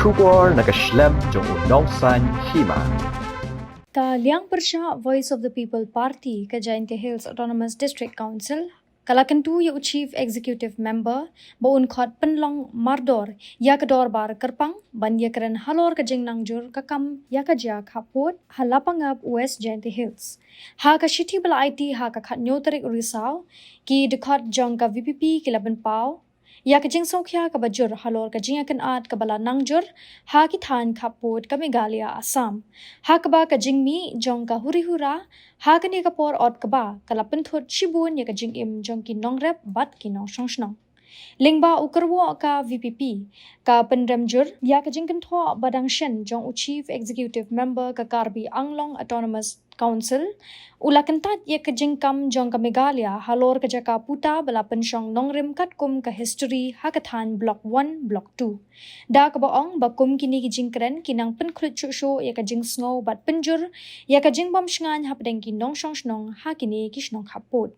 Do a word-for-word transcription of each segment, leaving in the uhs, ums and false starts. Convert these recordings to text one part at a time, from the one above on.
Khubor na ka shlem jong u Nongsaiñ Hima. Ka liang pyrshah Voice of the People Party ka Jaintia Hills Autonomous District Council ka la kyntu ya u Chief Executive Member ba un khot pynlong mardor ya ka dorbar kyrpang ban ya kren halor ka jingnangjur ka kam ya ka jia khappud ha Lapangap, West Jaintia Hills. Ha ka shithi ba la aiti ha ka khatñiew tarik Risaw, ki dkhot jong ka V P P ki la pynpaw ya ka jingsngewkhia ka ba jur halor ka jingyakynaad ka ba la nangjur ha ki thaiñ khappud ka Meghalaya, Assam. Ha kaba ka jingmih jong ka huri hura ha kane ka por ot kaba ka la pynthut shibun ya ka jingim jong ki nongrep bad ki nongshong shnong. Lyngba u kyrwoh ka V P P, ka pynrem jur ya ka jingkynthoh ba dang shen jong u Chief Executive Member ka Karbi Anglong Autonomous Council, u la kyntait ya ka jingkam jong ka Meghalaya halor ka jaka puta ba la pynshong nongrim katkum ka history ha ka thaiñ Block One, Block Two. Da kaba ong ba kum kini ki jingkren ki nang pynkhluit shuh shuh ya ka jingsngew bad pynjur ya ka jingbym shngain hapdeng ki nongshong shnong ha kini ki shnong khappud.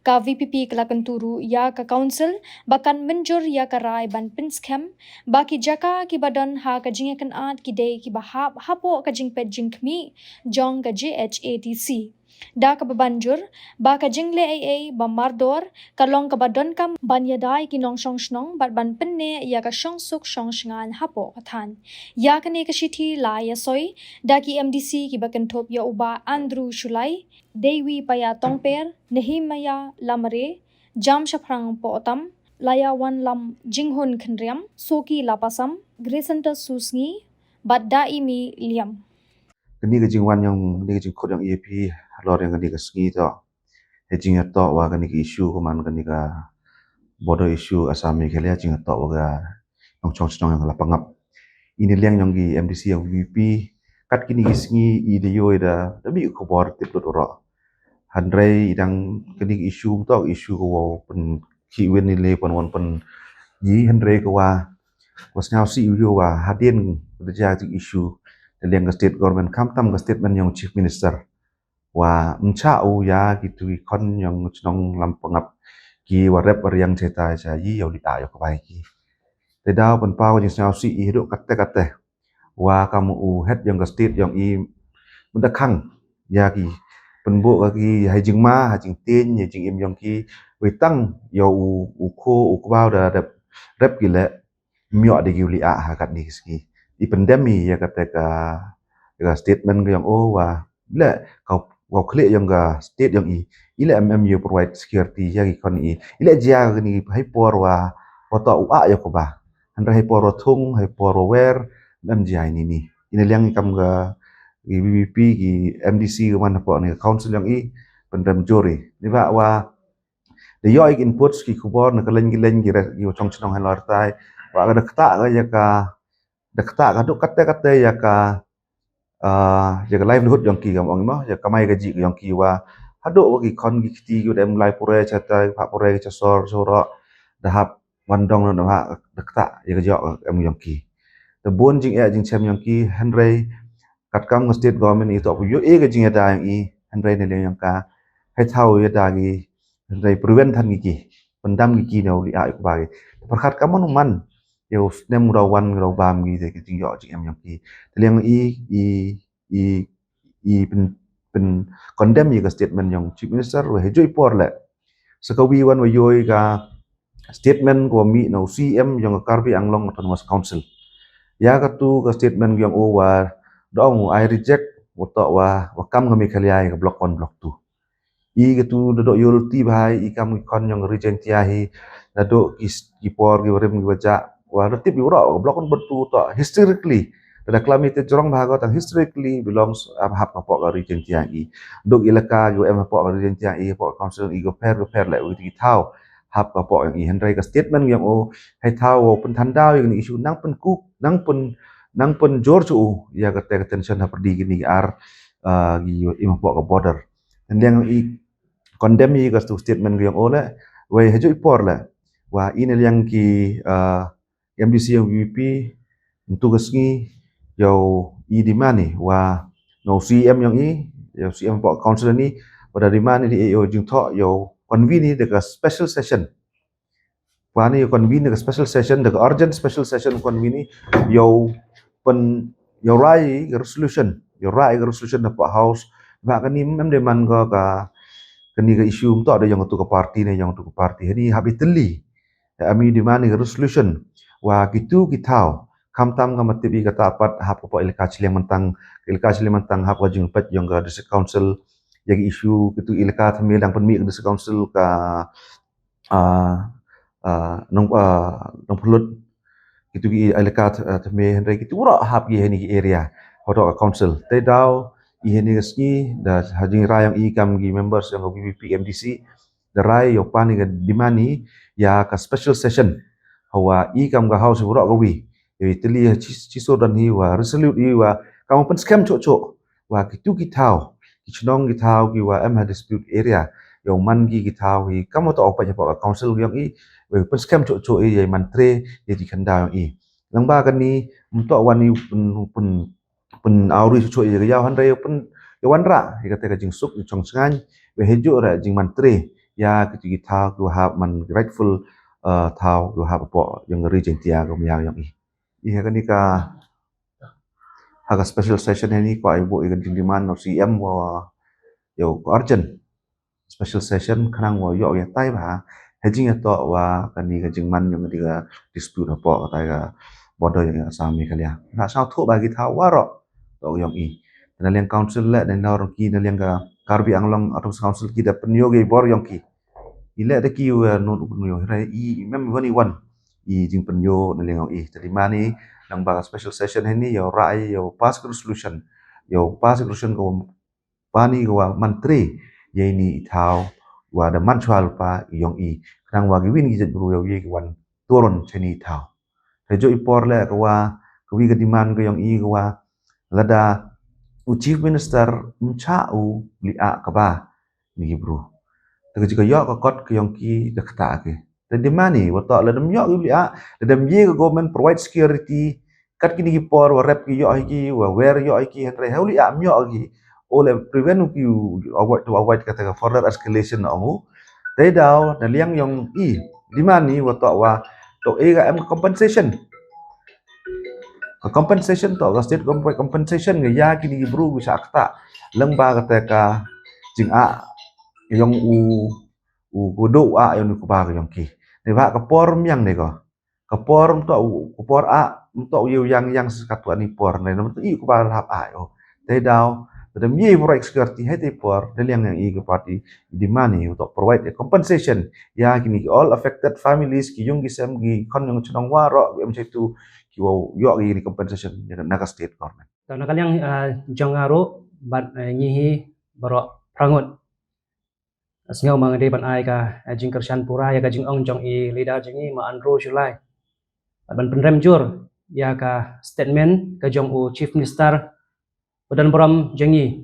Ka V P P ka la kyntu ruh ya ka council ba kan mynjur ya ka rai ban pynskhem ba ki jaka ki ba don ha ka jingyakynaad ki dei ki ba hap hapoh ka jingpeit jingkhmih jong ka J H A D C. Da kaba ban jur ba ka jingleh ei ei ba mardor ka long ka ba donkam ban yada ya ki nongshong shnong bad ban pynneh ya ka shongsuk shongshngain hapoh ka thaiñ. Ya kane ka shithi la ya soi da ki M D C ki ba kynthup ya u Bah Andrew Shullai, Dewi Paya Tongper, Nehemiah Lamare, Jamshaphrang Potam, Laiawanlam Jinghun Khynriam, Soki Lapasam, Gracentus Susngi bad Daimi Liam. Kani ka jingwan yong, kani ka jingkhot yong E A P halor yong kani ka sngi toh, he jingatoh wa kani ka issue, ka man kani ka border issue Assam Meghalaya, jingatoh wa ka nongshong shnong yong ka Lapangap. Ini liang yong ki M D C yong V P P, kat kini ki sngi i da yoh da, da mih khubor tip lut u roh. Hynrei i dang kani ka issue mynta ka issue ka wow pynkhih win ni le pynwan pyn yi, hynrei ka wa, wa sngewsih u yoh wa hadien ka da jia ka issue da liang ka state government, khamtam ka statement yong Chief Minister wa ym chah u ya kitu ki khon yong chnong Lapangap ki wa rep wa riang cheta cha yi yow li a yow ka bai ki. Te daw pynpaw ka jingsngewsih i haduh katte katte wa kam u head yong ka state yong i mynta khang ya ki, pynbooh ka ki ha jingma, ha jingtieñ, ha jingim yong ki, wei tang yow u, u kho u kbaw da, da rep ki leh, ym yoh de ki u li a ha katni ki sngi. I pyndem i ya kate ka, ya ka statement ka yong o wa leh ka, wa khlieh yong ka state yong i, i leh em, em yow provide security ya ki khon i, i leh jia kani hei por wa, wa toh u a yow ka ba. Hynrei hei por wa thung, hei por wa wer, em jia ini ni. Ini liang i kam ka, i V P P ki M D C ka man hapoh ni ka council yong i, pynrem jur i. Ni ba wa da yoh i ki inputs ki khubor na ka leng ki leng ki re-, ki wa chong chnong halor tai. Wa ka da ktah ka ya ka, da ktah ka haduh katte katte ya ka, ah, ya ka livelihood yong ki kam ong mo, ya ka kamai kajih yong ki wa haduh wa ki khon ki kti ki wa da em lai pure chata, pha pure ki cha sor, sor da hap wan dong na ha da ktah ya ka jok em yong ki. Da bun jingeh jingchem yong ki, hynrei katkam ka state government i toh pu yoh e ka jingyada yong i, hynrei na liang yong ka, hei thaw yada ki, hynrei prevent than ki ki, pyndam ki ki na u li a yow ka ba ki. Te pyrkhat ka man u man, yow snem u daw wan u daw bam ki te ki jingyoh jingem yong ki. Te liang i, i, i, i pyn, pyn condemn ya ka statement yong Chief Minister, wa hei jooh i por leh. Sa ka wi wan wa yoh i ka statement ka wa mih na u C M yong ka Karbi Anglong Autonomous Council. Ya katu ka statement yong o wa da ong u I reject wa toh wa, wa kam ka Meghalaya ya ka Block One, Block Two. I katu da doh yoh ti bha i kam ki khon yong ka Ri Jaintia hi, da doh ki s-, ki por ki wa rim ki wa jah, wa da tip i wa roh, Block One, Block Two toh historically, da da klam i te jrong bha ko tang historically belongs, ah, hap ka poh ka Ri Jaintia i. Doh i elaka ki wa em hapoh ka Ri Jaintia i, hapoh ka council i ko pher ko pher leh, wa ki thaw hap ka poh yong i. Hynrei ka statement yong o, hei thaw wa pynthan daw ya kani issue, nang pynkuk, nang pyn, nang pynjur chu u ya kate ka tension hapyrdi kini ki ar, ah, ki wa im hapoh ka border. Hynrei i condemn i katu statement ka yong o leh, wei hei jooh i por leh, wa ini liang ki, ah, M D C yong V P P, ntu ka sngi, yow i demand i wa na u C M yong i, yow C M hapoh council ni, wa da demand i di yow jingthoh, yow convene i da ka special session. Pani convene ka special session, da ka urgent special session convene, yow pen, yow rai ka resolution, yow rai ka resolution da pa House, ba kani mem de man ka, ka, kani ka issue mto da yong tu ka party ne, yong tu ka party. Hani hap i tylli. Ami demand i ka resolution wa kitu ki thaw, khamtam ka matip i kata pat hap ka po ilaka Chilliang Mantang, ilaka Chilliang Mantang hap ka jingpet yong ka District Council, ya ki issue kitu ilaka thymme dang pynmih ka District Council ka, ah, ah, nong, ah, nong phulut, kitu ki ilaka th-, ah, thymme hynre kitu ura hap ki hani ki area, hodo ka council. Te daw, i hani ka sngi, da ha jingrai yong i kam ki members yong ka V P P M D C, da rai yow pani ka demand i ya ka special session. Hawa i kam ka House ura ka wi, yow i tylli ha chi, chi sor dan hi wa resolute i wa kam pynskhem chok chok. Wa kitu ki thaw, ki chnong ki thaw ki wa em ha dispute area, yow man ki ki thaw hi kam wa to opa japa ka council yong i, wa pynskhem chok chok i ya man tre, ya ji khanda yong i. Lang ba kani, mto wan i pyn, pyn, pyn awri chok chok i ya ka yaw hynre yow pyn, yow wanrah i kata ka jingsuk i chong chngaiñ, wa heju ra jingman tre ya kitu ki thaw ki wa hap man rightful, uh, thaw ki wa hap po yong ka ri Jaiñtia ka maya yong i. I ha kani ka, ha ka special session hani ko ai bo i ka jingdemand no C M wa yow ka urgent special session khnang wa yow ya tai ba ha jing ya to wa kani ka jingman yong di ka dispute hapo ka tai ka border yong Assam Meghalaya. Na sa thu ba ki thaw waro to yong i. Na liang council le, na liang ki, na liang ka Karbi Anglong Autonomous Council ki da pynyoh ki bor yong ki. I le da ki wa not u pynyoh, hynre i, i mem wan i wan i jingpynyoh na liang yong i. Te demand i lang ba ka special session hani yow rai, yow pass ka resolution, yow pass ka resolution ko pani ko wa man tre ya ini i thaw wa da man chwa lypa yong i. Khnang wa ki win ki jait bru yow ye ki wan turon chani i thaw. Te jo i por le ko wa, ko wi ka demand ko yong i ko wa, lada u Chief Minister mcha u li a ka ba ni ki bru. Te ka ji ka yoh ka kot ka yong ki da kata ki. Te demand i wa to lada ym yoh ki li a, lada ym ye ka government provide security, kat kini ki por wa rep ki yoh hi ki, wa wer yoh hi ki, hynre ha u li a ym yoh ki. O le prevent u ki u avoid, to avoid kata ka further escalation na ong u. Te daw na liang yong i, demand i wa to wa, to e ka em compensation. Ka compensation to, ka state comp-, compensation ka ya kini ki bru ki sa kata. Lang ba kata ka jing a yong u, u kudo a yong u kuba ka yong ki. Ni ba ka por myang ni ko. Ka por mto u, ka por a mto u yow yang yang sa katwa ni por ni, na mto i u kuba hap a yo. Te daw, te da ym ye provide security ha te por, da liang yong i ka party demand i to provide a compensation ya kini ki all affected families, ki yung ki sem, ki khon yong chnong waro, ki em chaitu, ki wow yoh ki ni compensation ya na ka state government. To na ka liang, ah, jong nga ru, bad, eh, ngi hi baro prangut. Sngew ma nga dei ban ai ka, eh, jingkyrshan pura ya ka jingong jong i leader jong i ma Andrew Shullai. Bad ban pynrem jur ya ka statement ka jong u Chief Minister u don burom jong i.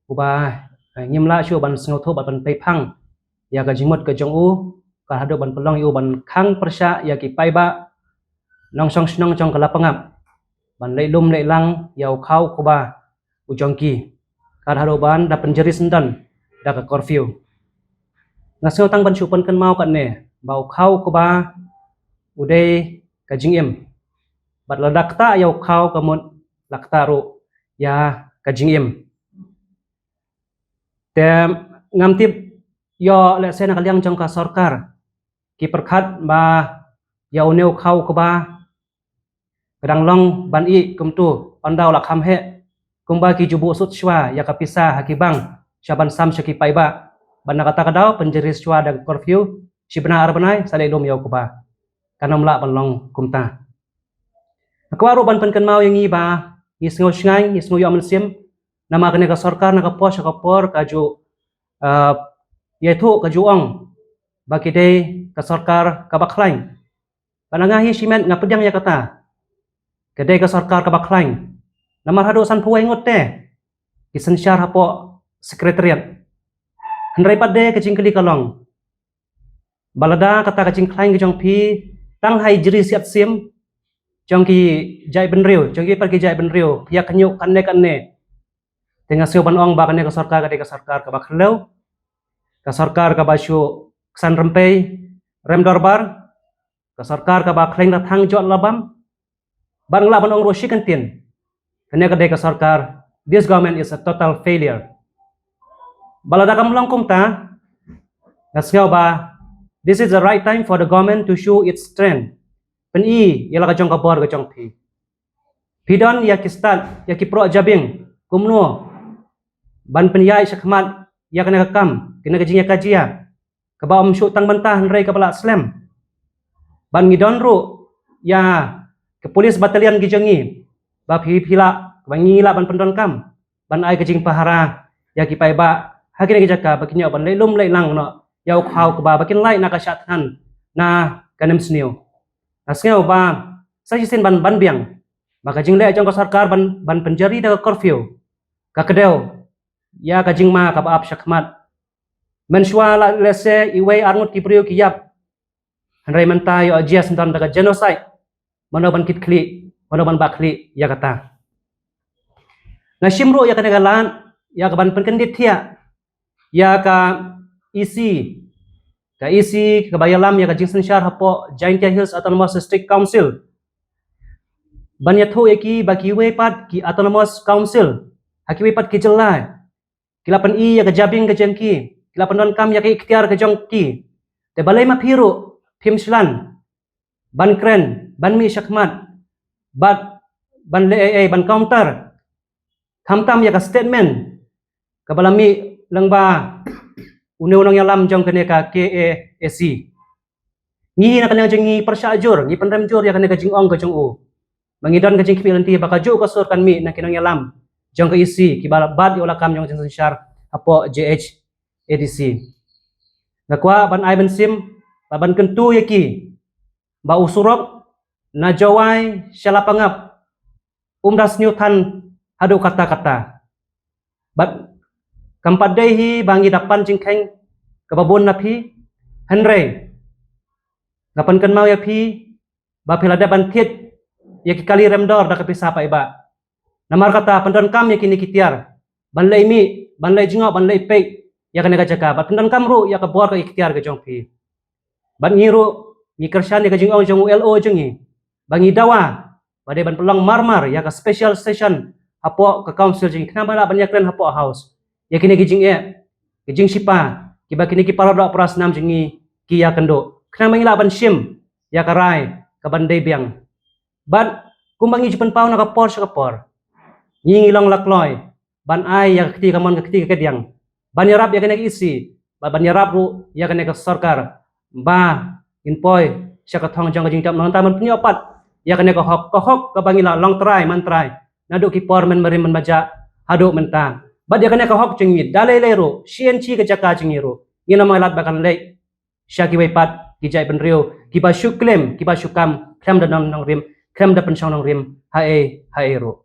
Uba, eh, ngim lah shuh ban sngewthuh bad ban peiphang ya ka jingmut ka jong u, ka haduh ban pynlong ya u ban khang pyrshah ya ki paidbah nongshong shnong jong ka Lapangap ban leh lum leh lang ya u khaw kuba u jong ki. Ka haduh ban da pynjari syndon da ka curfew. Nga sngew tang ban shu pynkynmaw katne ba u khaw kuba u dei ka jingim. Bad lada kata ya u khaw ka mut la kata ru ya ka jingim. Te ngam tip yo le se na ka liang jong ka sorkar ki pyrkhat ba ya u ne u khaw kuba ka dang long ban i kumtu, ynda u la kham heh, kumba ki ju buh sut shwa ya ka pisa ha ki bank sha ban sam sha ki paidbah. Bad na kata ka daw pynjari shwa da ka curfew, shi bnai ar bnai sa leh lum ya u kuba. Kan ym lah ban long kumta. Nga kwah ruh ban pynkynmaw ya ngi ba ngi sngew shngaiñ, ngi sngew yoh mynsiem, namar kane ka sorkar na ka por sha ka por ka ju, uh, ya thu ka ju ong ba ki dei ka sorkar kaba khlaiñ. Bad nga hi shimet nga pdiang ya kata, ka dei ka sorkar kaba khlaiñ. Namar haduh sanphew wei ngut te ki synshar hapoh Secretariat. Hynrei pat de ka jingkylli ka long, ba lada kata ka jingkhlaiñ ka jong phi tang ha i jri siat sim jong ki jaitbynriew, jong ki pat ki jaitbynriew, phi ïa khñiuh katne katne. Te nga sngew ban ong ba kane ka sorkar ka dei ka sorkar kaba khyllew, ka sorkar kaba shu ksan rympei, rem dorbar, ka sorkar kaba khleng da thang jot labam. Bad nga lah ban ong ruh shi kyntien, kane ka dei ka sorkar, this government is a total failure. Ba lada kam long kumta, nga sngew ba this is the right time for the government to show its strength. Pyni ya la ka jong ka bor ka jong phi. Phi don ya ki stad, ya ki proh jabieng kumno ban pynïaid shakhmat ya kane ka kam, kane ka jingïakajia kaba ym shu tang bynta hynrei kaba lah slem. Ban ngi don ruh ya ka police battalion ki jong ngi, ba phi phi lah, ba ngi lah ban pyndonkam ban ai ka jingpahara ya ki paidbah ha kine ki jaka, ba kin ïoh ban leh lum leh lang noh ya u khaw kaba ba kin lait na ka shah thngan, na ka nemsniew. Nga sngew ba sa shisien ban ban biang ba ka jingleh jong ka sorkar ban ban pynjari da ka curfew ka kdew ya ka jingma kaba ap shakhmat. Mynshuwa lah lehse iwei arngut ki briew ki ïap, hynrei mynta ïoh jia syndon da ka genocide. Mano ban kit khlieh, mano ban bah khlieh ya kata? Nga shim ruh ya kane ka lad ya ka ban pynkyndit thiah ya ka E C, ka E C kaba ïalam ya ka jingsynshar hapoh Jaintia Hills Autonomous District Council, ban ïathuh ya ki ba kiwei pat ki autonomous council ha kiwei pat ki jylla ki la pyni ya ka jabieng ka jong ki, ki la pyndonkam ya ka ikhtiar ka jong ki. Te balei ma phi ruh phim shlan ban kren, ban mih shakhmat, bad ban leh ei ei, ban counter khamtam ya ka statement kaba la mih lyngba une u nongïalam jong kane ka K A A C? Ngi na ka liang jong ngi pyrshah jur, ngi pynrem jur ya kane ka jingong ka jong u. Ma ngi don ka jingkhmih lynti ba ka juh ka sur kan mih na ki nongïalam jong ka E C kiba bad ïa u lakam jong ka jingsynshar hapoh J H A D C. Nga kwah ban ai mynsiem, ba ban kyntu ya ki ba u surok na Jowai sha Lapangap um da sñiawthan haduh katta katta. Bad kam pat dei hi ba ngi da pan jingkheiñ kaba bun na phi, hynrei nga pynkynmaw ya phi ba phi la dep ban thied ya ki kali remdor da ka pisa paidbah. Namar kata pyndonkam ya kine ki tiar ban leh mih, ban leh jngoh, ban leh peit ya kane ka jaka, bad pyndonkam ruh ya ka bor ka ikhtiar ka jong phi. Bad ngi ruh ngi kyrshan ya ka jingong jong u L O jong ngi ba ngi dawa ba dei ban pynlong marmar ya ka special session hapoh ka council jong ngi, khnang ba lah ban ïakren hapoh house ya kine ki jingeh, ki jingshipa kiba kine ki para doh para snam jong ngi ki ïakynduh, khnang ba ngi lah ban shim ya ka rai ka ban dei biang. Bad kumba ngi ju pynpaw na ka por sha ka por, ngi ngi long lakloi ban ai ya ka kti kamon, ka kti ka kadiang, ban ïarap ya kane ka E C, bad ban ïarap ruh ya kane ka sorkar ba in poi sha ka thong jong ka jingtip nangta ban pynïoh pat ya kane ka hok, ka hok kaba ngi la long trai man trai naduh ki por mynmarim mynmajah haduh mynta. Bad ya kane ka hok jong ngi da lei lei ruh, shi inchi ka jaka jong ngi ruh, ngi na mailat ba kan leh sha kiwei pat ki jaitbynriew kiba shu claim, kiba shu kam khlem da nong nongrim, khlem da pynshong nongrim ha ei ha ei ruh.